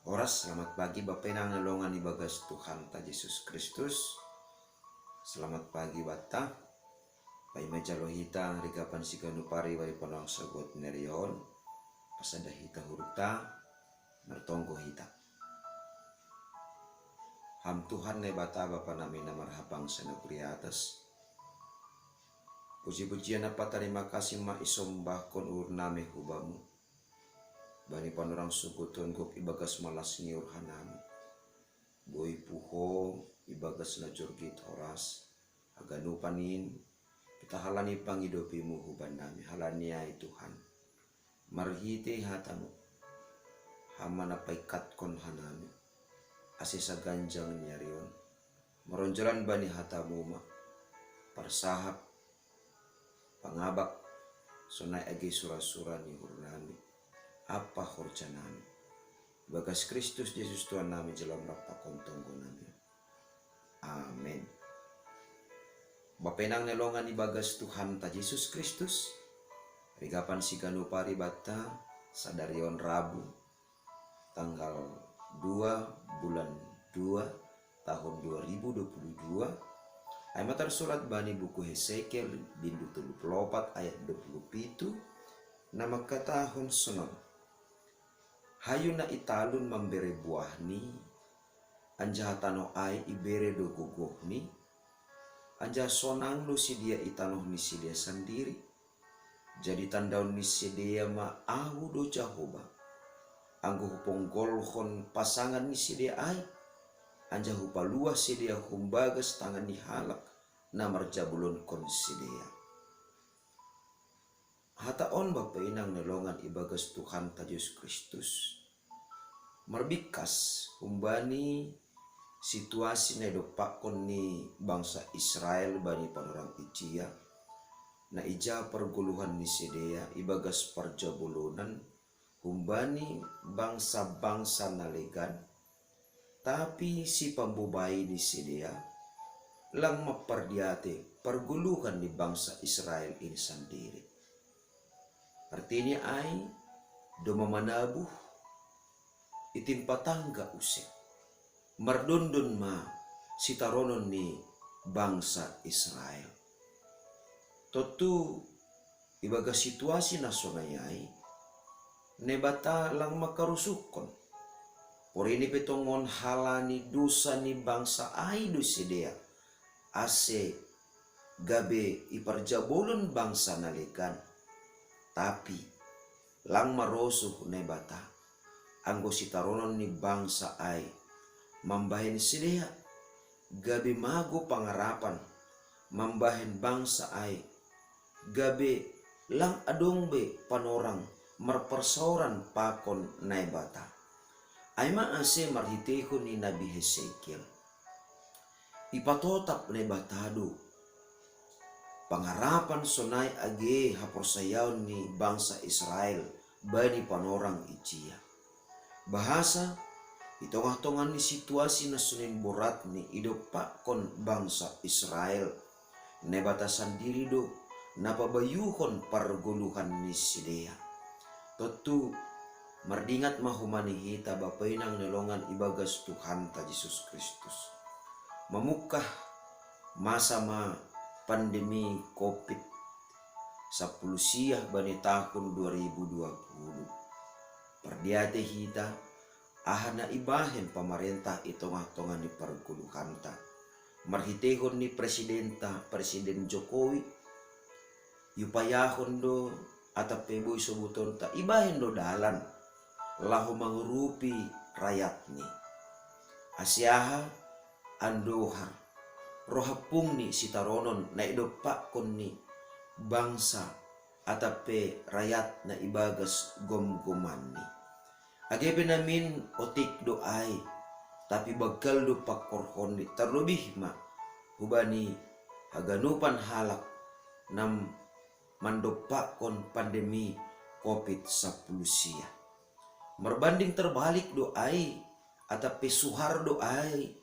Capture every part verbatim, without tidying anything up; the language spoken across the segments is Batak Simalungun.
Oras, selamat pagi Bapa inang na longan ibagas Tuhanta Jesus Kristus. Selamat pagi banta. Paima jalo hita rigapan siganup ari bani panorang sabuat ni ari on. Pasada hita hurupta, martonggo hita. Ham Tuhan Naibata Bapa nami na marhabangsa na huriatas, puji-pujian ampa tarima kasih ma isombahkon uhur nami hu Bamu, bani panorang sungkun gok ibagas malas ni uhur hanami. Boi puho ibagas na jorgit horas, haganupan in, kita halani pangidopiMu hu bannami, halani ai Tuhan, marhitei hataMu, Ham ma na paingkatkon hanami, ase saganjang ni ari on, maronjolan bani hataMu ma, parsahap, pangabak, sonai age sura-sura ni uhur nami, ampa horja nami. Ibagas Kristus Jesus Tuhan nami jalo Ham rap pakon tonggo nami. Amen. Bapa inang na longan ibagas Tuhanta Jesus Kristus, rigapan siganup ari banta, sadari on Rabu, tanggal dua bulan dua tahun dua ribu dua puluh dua, ai ma tarsurat bani buku Hesekiel bindu tolu pulu opat ayat dua pulu pitu, na mangkatahon sonon: Hayu na i talun mambere buahni, anjaha tanoh ai ibere do gogohni, anjaha sonang do sidea i tanoh ni sidea sandiri. Jadi tandaon ni sidea ma Ahu do Jahowa, anggo huponggolhon pasangan ni sidea ai, anjaha hupaluah sidea humbagas tangan ni halak na marjabolonkon sidea. Hata on Bapa inang na longan ibagas Tuhanta Jesus Kristus, marbingkas humbani situasi na idompakkon ni bangsa Israel bani panorang ijia, na ija pargoluhan ni sidea ibagas parjabolonan humbani bangsa-bangsa na legan, tapi sipambobai ni sidea lang mampardiate pargoluhan ni bangsa Israel in sandiri. Artini ai, domma manabuh, i timpa tangga use, mardondon ma sitaronon ni bangsa Israel. Tontu ibagas situasi na sonai ai, Naibata lang mangkarusukkon. Porini pe tongon halani dosa ni bangsa ai do sidea, ase gabe iparjabolon bangsa na legan. Tapi lang marosuh Naibata, anggo sitaronon ni bangsa ai mambahen sidea, gabe mago pangarapan mambahen bangsa ai, gabe lang adong be panorang marparsaoran pakon Naibata. Ai ma ase marhiteihon ni nabi Hesekiel, ipatotap Naibata do pangarapan sonai age haporsayaon ni bangsa Israel bani panorang ijia. Bahasa, i tongah-tongah ni situasi na sonin boratni idompakkon bangsa Israel, Naibata sandiri do na pabayuhon pargoluhan ni sidea. Tontu, mardingat ma homa ni hita bapa inang na longan ibagas Tuhanta Jesus Kristus. Mamungkah masa ma pandemi covid sampulu sia bani tahun dua ribu dua puluh. Pardiate hita, aha na ibahen pamarentah i tongah-tongah ni pargoluhanta. Marhiteihon ni presidenta, Presiden Jokowi, iupayahon do, atap pe boi sobutonta, ibahen do dalan laho mangurupi rayatni. Ase aha? Andohar, rohampung ni sitaronon na idompakkon ni bangsa atap pe rayat na ibagas gomgomanni. Age pe namin otik do ai, tapi banggal do pangkorhonni, tarlobih ma hubani haganupan halak na mandompakkon pandemi covid sampulu sia. Marbanding tarbalik do ai, atap pe suhar do ai,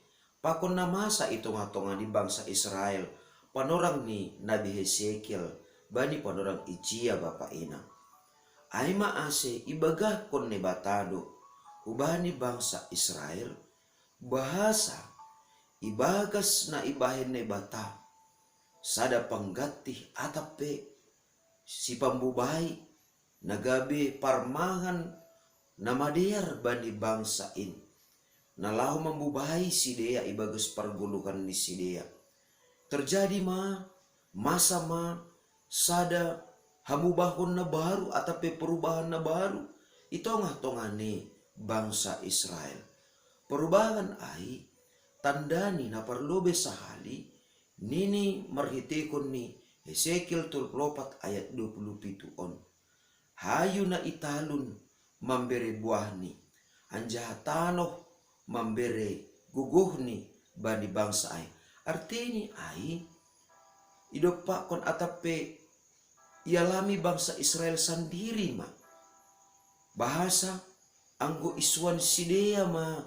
pakon na masa i tongah-tongah ni bangsa Israel, panorang ni nabi Hesekiel bani panorang ijia bapa inang. Ai ma ase ibagahkon Naibata do hubani bangsa Israel, bahasa ibagas na ibahen Naibata sada panggattih atap pe sipambubai na gabe parmangan na madear bani bangsa in, na laho mambubai sidea ibagas pargoluhan ni sidea. Terjadi ma, masa ma sada hamubahon na baru atap pe perubahan na baru i tongah-tongah ni bangsa Israel. Perubahan ai tandani na parlobei sahali nini marhiteihon ni Hesekiel tolu puluh opat ayat dua puluh pitu on. Hayu na i talun mambere buahni, anjaha tanoh mambere gogohni bani bangsa ai. Artini ai, idompakkon atap pe ialami bangsa Israel sandiri ma. Bahasa anggo isuan sidea ma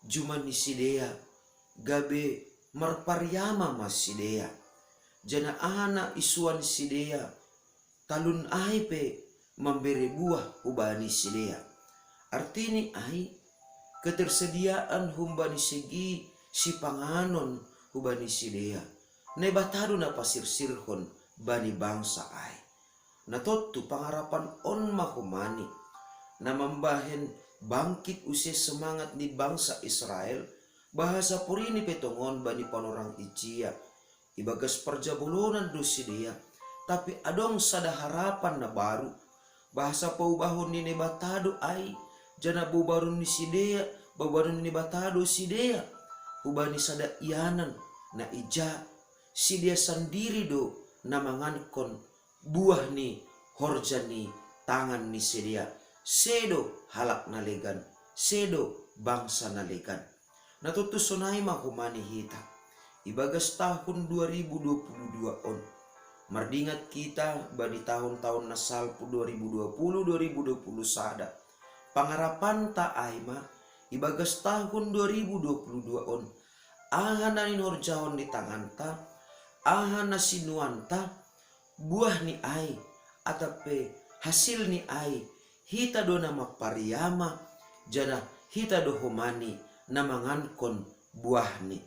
juma ni sidea, gabe marpariama ma sidea. Janah aha na isuan sidea, talun ai pe mambere buah hubani sidea. Artini ai, ketersediaan humbani segi sipanganon hubani sidea, Naibata do na pasirsirhon bani bangsa ai. Na tontu pangarapan on ma homani na mambahen bangkit use semangat ni bangsa Israel, bahasa porini pe tongon bani panorang ijia. Ibagas parjabolonan do sidea, tapi adong sada harapan na baru, bahasa paubahon ni Naibata do ai, janah bobarun ni sidea, bobarun ni Naibata do sidea hubani sada ianan na ija sidea sandiri do na mangankon buah ni horja ni tangan ni sidea. Sedo halak na legan, sedo bangsa na legan. Na tontu sonai ma homani hita ibagas tahun dua ribu dua puluh dua on. Mardingat hita bani tahun-tahun na salpu dua ribu dua puluh dua ribu dua puluh sada. Pangarapanta ai ma ibagas tahun dua ribu dua puluh dua on, aha na ninhorjahon ni tanganta, aha na sinuanta, buahni ai, atap pe hasilni ai, hita do na mampariama, janah hita do homani na mangankon buahni.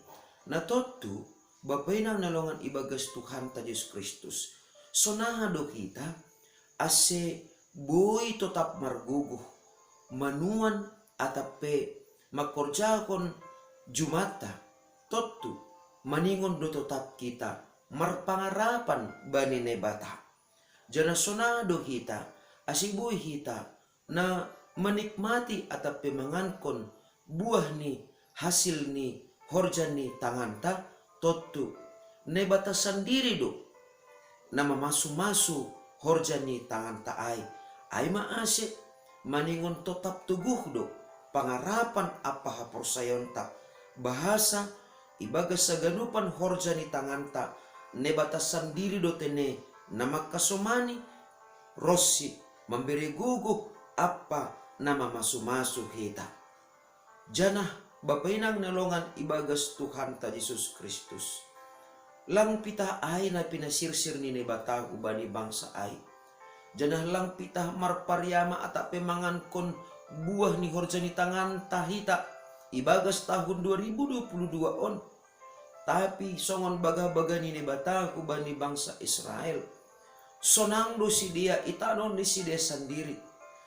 Na tontu, Bapa inang na longan ibagas Tuhanta Jesus Kristus, sonaha do hita ase boi totap margogoh manuan atap pe mangkorjahon jumanta, tontu maningon do totap hita marpangarapan bani Naibata. Janah sonaha do hita ase boi hita na menikmati atap pe mangankon buah ni hasil ni horja ni tanganta? Tontu Naibata sandiri do na mamasu-masu horja ni tanganta ai. Ai ma ase maningon totap toguh do pangarapan ampa haporsayaonta, bahasa ibagas haganupan horja ni tanganta Naibata sandiri do tene na mangkasomani ronsi mambere gogoh ampa na mamasu-masu hita. Janah Bapa inang na longan ibagas Tuhanta Jesus Kristus, lang pitah ai na pinasirsir ni Naibata hubani bangsa ai, janah lang pitah marpariama atap pe mangankon buah ni horja ni tanganta hita ibagas tahun dua ribu dua puluh dua on. Tapi songon bagah-bagah ni Naibata hubani bangsa Israel, sonang do sidea i tanoh ni sidea sandiri.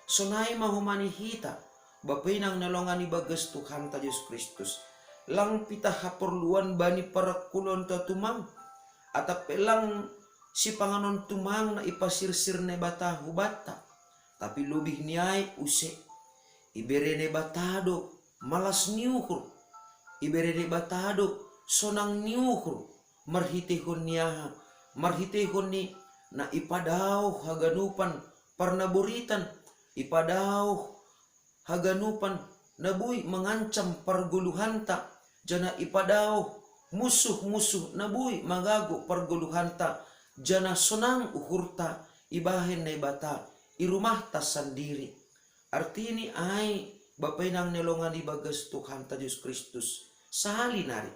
Sonai ma homani hita, Bapa inang na longan ibagas Tuhanta Jesus Kristus, lang pitah haporluan bani parangkuloanta tumang, atap pe lang sipanganon tumang na ipasirsir Naibata hubanta, tapi lobih ni ai use, ibere Naibata do malas ni uhur, ibere Naibata do sonang ni uhur, marhiteihon ni aha? Marhiteihon ni na ipadaoh haganupan parnaboritan, ipadaoh haganupan na boi mangancam pargoluhanta, janah ipadaoh munsuh-munsuh na boi manggago pargoluhanta, janah sonang uhurta ibahen Naibata i rumahta sandiri. Artini ai, Bapa inang na longan ibagas Tuhanta Jesus Kristus, sahali nari,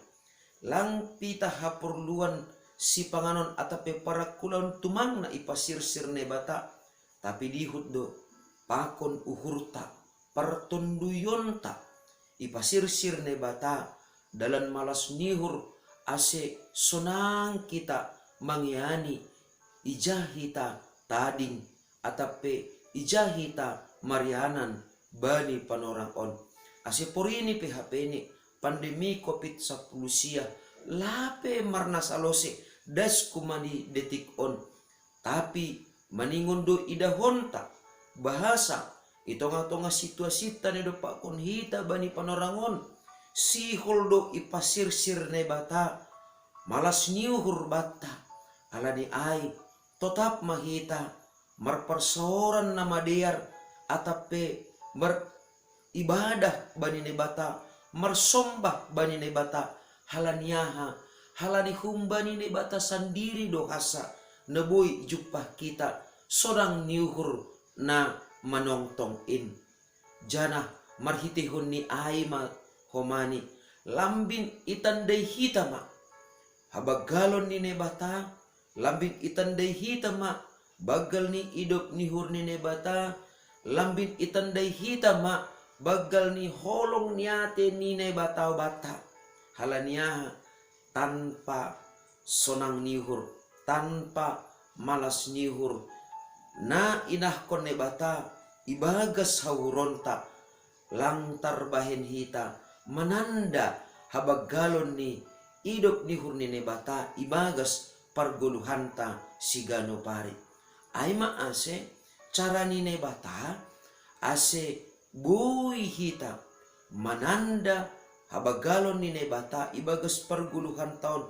lang pitah haporluan sipanganon atap pe parangkuloan tumang na ipasirsir Naibata, tapi dihut do pakon uhurta, partonduyonta, ipasirsir Naibata dalan malas ni uhur, ase sonang hita mangeani ija hita tading, atap pe ija hita marianan bani panorang on. Ase porini pe hapene pandemi covid sampulu sia, lape marnasalose das kumani detik on. Tapi maningon do idahonta, bahasa i tonga-tonga situasita na idompakkon hita bani panorang on, sihol do ipasirsir Naibata malas ni uhur banta. Ala ni ai, totap ma hita marparsaoran na madear, atap pe mar ibadah bani Naibata, marsombah bani Naibata, halani aha? Halani humbani Naibata sandiri do hasa na boi jumpah hita sonang ni uhur na manongtong in. Janah marhiteihon ni ai ma homani, lambin itandai hita ma habanggalon ni Naibata, lambin itandai hita ma banggal ni idop ni uhur ni Naibata, lambin itandai hita ma banggal ni holong ni ate ni Naibata banta. Halani aha? Tanpa sonang ni uhur, tanpa malas ni uhur na inahkon Naibata ibagas hauhuronta, lang tarbahen hita mananda habanggalon ni idop ni uhur ni Naibata ibagas pargoluhanta siganup ari. Ai ma ase cara ni Naibata ase boi hita mananda habanggalon ni Naibata ibagas pargoluhanta on,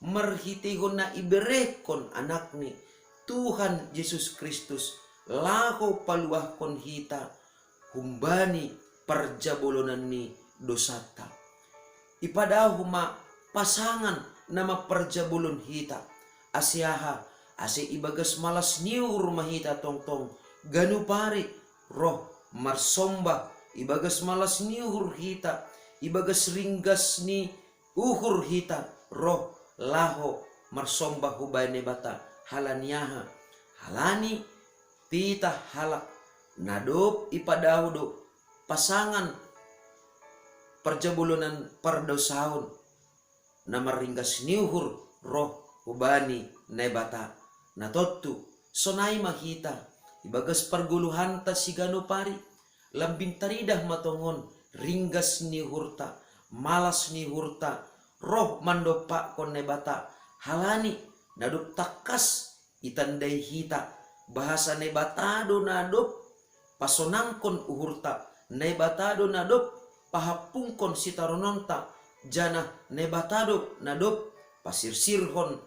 marhiteihon na iberehkon Anakni, Tuhan Jesus Kristus, laho paluahkon hita humbani parjabolonan ni dosanta. Ipadaoh ma pasangan na mamparjabolon hita. Ase aha? Ase ibagas malas ni uhur ma hita tongtong ganup ari roh marsombah, ibagas malas ni uhur hita, ibagas ringgas ni uhur hita roh laho marsombah hubahen Naibata. Halani aha? Halani pitah halak na dob ipadaoh do pasangan parjabolonan pardosaon, na marringgas ni uhur roh hubani Naibata. Na tontu, sonai ma hita ibagas pargoluhanta siganup ari, lambin taridah ma tongon ringgas ni uhurta, malas ni uhurta roh mandompakkon Naibata, halani na dob tangkas itandai hita, bahasa Naibata do na dob pasonangkon uhurta, Naibata do na dob pahampungkon sitarononta, janah Naibata do na dob pasirsirhon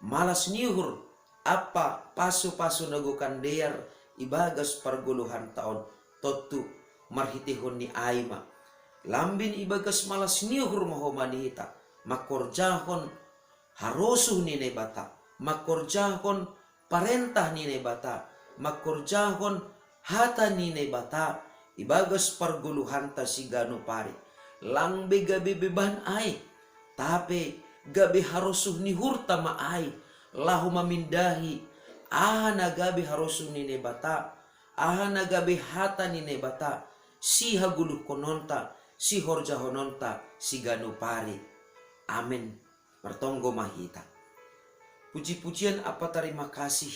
malas ni uhur ampa pasu-pasu na gokan dear ibagas pargoluhanta on. Tontu, marhiteihon ni ai ma lambin ibagas malas ni uhur ma homani hita mangkorjahon harosuh ni Naibata, mangkorjahon parentah ni Naibata, mangkorjahon hata ni Naibata ibagas pargoluhanta siganup ari. Lang be gabe beban ai, tapi gabe harosuh ni uhurta ma ai, laho mamindahi aha na gabe harosuh ni Naibata, aha na gabe hata ni Naibata sihagoluhkononta, sihorjahononta siganup ari. Amen. Martonggo ma hita. Puji-pujian ampa tarima kasih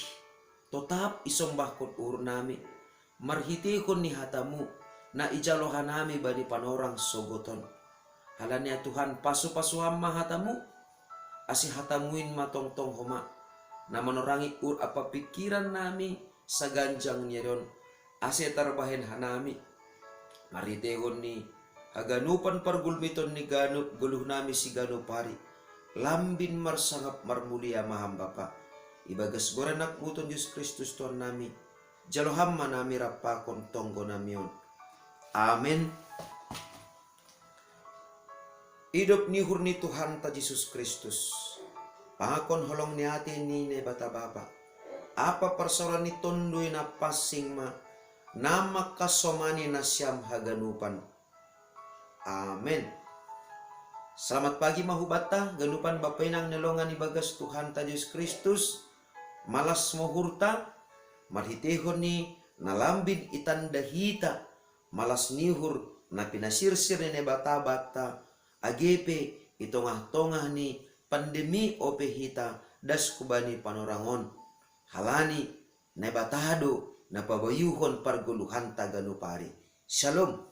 totap isombahkon uhurnami marhiteihon ni hatamu na ijalo hanami bani panorang sogoton. Halani aha Tuhan, pasu-pasu Ham ma hatamu, ase hatamuin ma tongtong homa na manorangi uhur ampa pingkirannami saganjang ni ari on, ase tarbahen hanami marhiteihon ni haganupan pargulmiton ni ganup goluhnami siganup ari, lambin marsangap marmulia ma Ham Bapa. Ibagas goran Anakmu Tuhan Jesus Kristus Tuhannami, jalo Ham ma nami rap pakon tonggonami on. Amen. Idop ni uhur ni Tuhanta Jesus Kristus, pakon holong ni ate ni Naibata Bapa, ampa parsaoran ni Tonduy Napansing ma na mangkasomani nasiam haganupan. Amen. Selamat pagi ma hubanta ganupan bapa inang na longan ibagas Tuhanta Jesus Kristus. Malas ma uhurta marhiteihon ni na lambin itanda hita Malas ni uhur na pinasirsir ni Naibata banta, age pe i tongah-tongah ni pandemi ope hita das hubani panorang on. Halani Naibata do na pabayuhon pargoluhanta ganup ari. Shalom.